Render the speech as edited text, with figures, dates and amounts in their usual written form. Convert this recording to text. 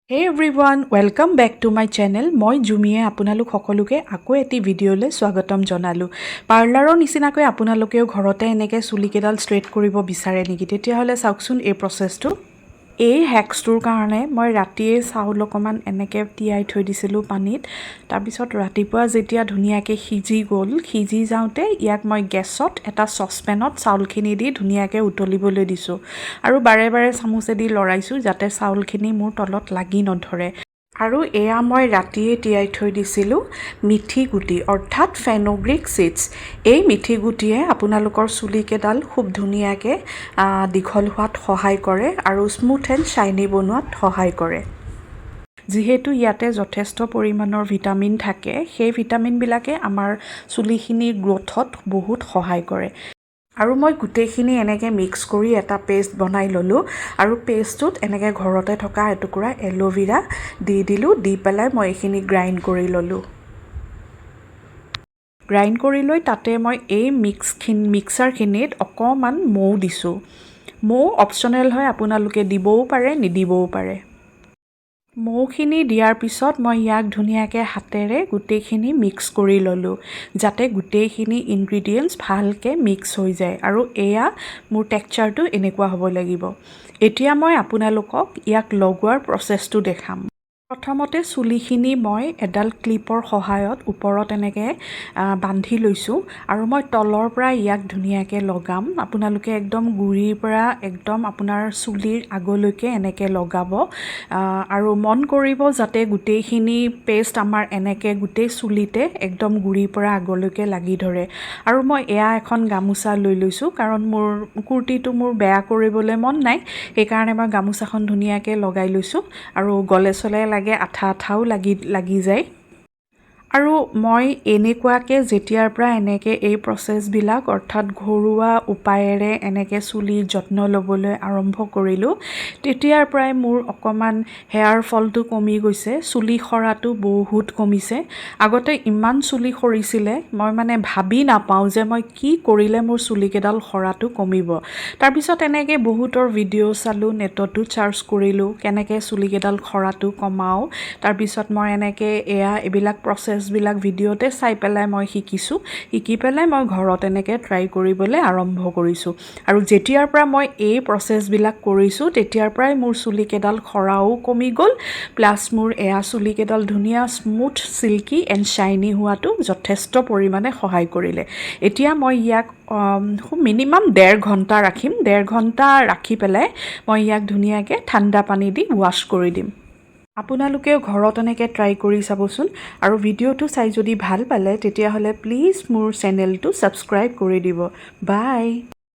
Hey everyone, welcome back to my channel. মই জুমিয়ে আপোনালোক সকলোকে আকৌ এটি ভিডিঅ'লৈ স্বাগতম জনালোঁ। পাৰ্লাৰৰ নিচিনাকৈ আপোনালোকেও ঘৰতে এনেকৈ চুলিকেইডাল ষ্ট্ৰেইট কৰিব বিচাৰে নেকি? তেতিয়াহ'লে চাওকচোন এই প্ৰচেছটো। এই হেক্সটোৰ কাৰণে মই ৰাতিয়ে চাউল অকণমান এনেকৈ তিয়াই থৈ দিছিলোঁ পানীত। তাৰপিছত ৰাতিপুৱা যেতিয়া ধুনীয়াকৈ সিজি গ'ল, সিজি যাওঁতে ইয়াক মই গেছত এটা চচপেনত চাউলখিনি দি ধুনীয়াকৈ উতলিবলৈ দিছোঁ আৰু বাৰে বাৰে চামুচেদি লৰাইছোঁ, যাতে চাউলখিনি মোৰ তলত লাগি নধৰে। আৰু এয়া মই ৰাতিয়ে তিয়াই থৈ দিছিলোঁ মিথি গুটি, অৰ্থাৎ ফেনোগ্ৰিক চিডছ। এই মিথি গুটিয়ে আপোনালোকৰ চুলিকেইডাল খুব ধুনীয়াকৈ দীঘল হোৱাত সহায় কৰে আৰু স্মুথ এণ্ড শ্বাইনি বনোৱাত সহায় কৰে। যিহেতু ইয়াতে যথেষ্ট পৰিমাণৰ ভিটামিন থাকে, সেই ভিটামিনবিলাকে আমাৰ চুলিখিনিৰ গ্ৰ'থত বহুত সহায় কৰে। আৰু মই গোটেইখিনি এনেকৈ মিক্স কৰি এটা পেষ্ট বনাই ল'লোঁ আৰু পেষ্টটোত এনেকৈ ঘৰতে থকা এটুকুৰা এল'ভেৰা দি দিলোঁ। দি পেলাই মই এইখিনি গ্ৰাইণ্ড কৰি ল'লোঁ। গ্ৰাইণ্ড কৰি লৈ তাতে মই এই মিক্সাৰখিনিত অকণমান মৌ দিছোঁ। মৌ অপশ্যনেল হয়, আপোনালোকে দিবও পাৰে, নিদিবও পাৰে। মৌখিনি দিয়াৰ পিছত মই ইয়াক ধুনীয়াকৈ হাতেৰে গোটেইখিনি মিক্স কৰি ল'লোঁ, যাতে গোটেইখিনি ইনগ্ৰিডিয়েণ্টছ ভালকৈ মিক্স হৈ যায়। আৰু এয়া মোৰ টেক্সচাৰটো এনেকুৱা হ'ব লাগিব। এতিয়া মই আপোনালোকক ইয়াক লগোৱাৰ প্ৰচেছটো দেখাম। প্ৰথমতে চুলিখিনি মই এডাল ক্লিপৰ সহায়ত ওপৰত এনেকৈ বান্ধি লৈছোঁ আৰু মই তলৰ পৰা ইয়াক ধুনীয়াকৈ লগাম। আপোনালোকে একদম গুৰিৰ পৰা একদম আপোনাৰ চুলিৰ আগলৈকে এনেকৈ লগাব আৰু মন কৰিব যাতে গোটেইখিনি পেষ্ট আমাৰ এনেকৈ গোটেই চুলিতে একদম গুৰিৰ পৰা আগলৈকে লাগি ধৰে। আৰু মই এয়া এখন গামোচা লৈ লৈছোঁ, কাৰণ মোৰ কুৰ্তিটো মোৰ বেয়া কৰিবলৈ মন নাই। সেইকাৰণে মই গামোচাখন ধুনীয়াকৈ লগাই লৈছোঁ আৰু গলে চলে লাগে, আঠা আঠাও লাগি লাগি যায়। আৰু মই এনেকুৱাকৈ যেতিয়াৰ পৰা এনেকৈ এই প্ৰচেছবিলাক, অৰ্থাৎ ঘৰুৱা উপায়েৰে এনেকৈ চুলিৰ যত্ন ল'বলৈ আৰম্ভ কৰিলোঁ, তেতিয়াৰ পৰাই মোৰ অকণমান হেয়াৰ ফলটো কমি গৈছে, চুলি সৰাটো বহুত কমিছে। আগতে ইমান চুলি সৰিছিলে, মই মানে ভাবি নাপাওঁ যে মই কি কৰিলে মোৰ চুলিকেইডাল সৰাটো কমিব। তাৰপিছত এনেকৈ বহুতৰ ভিডিঅ' চালোঁ, নেটতো চাৰ্চ কৰিলোঁ কেনেকৈ চুলিকেইডাল সৰাটো কমাওঁ। তাৰপিছত মই এনেকৈ এয়া এইবিলাক প্ৰচেছবিলাক ভিডিঅ'তে চাই পেলাই মই শিকিছোঁ। শিকি পেলাই মই ঘৰত এনেকৈ ট্ৰাই কৰিবলৈ আৰম্ভ কৰিছোঁ আৰু যেতিয়াৰ পৰা মই এই প্ৰচেছবিলাক কৰিছোঁ, তেতিয়াৰ পৰাই মোৰ চুলিকেইডাল সৰাও কমি গ'ল, প্লাছ মোৰ এয়া চুলিকেইডাল ধুনীয়া স্মুথ, চিল্কি এণ্ড শ্বাইনি হোৱাটো যথেষ্ট পৰিমাণে সহায় কৰিলে। এতিয়া মই ইয়াক খুব মিনিমাম 1.5 ঘণ্টা ৰাখিম। 1.5 ঘণ্টা ৰাখি পেলাই মই ইয়াক ধুনীয়াকৈ ঠাণ্ডা পানী দি ৱাছ কৰি দিম। আপোনালোকেও ঘৰত এনেকৈ ট্ৰাই কৰি চাবচোন আৰু ভিডিঅ'টো চাই যদি ভাল পালে, তেতিয়াহ'লে প্লিজ মোৰ চেনেলটো ছাবস্ক্ৰাইব কৰি দিব। বাই।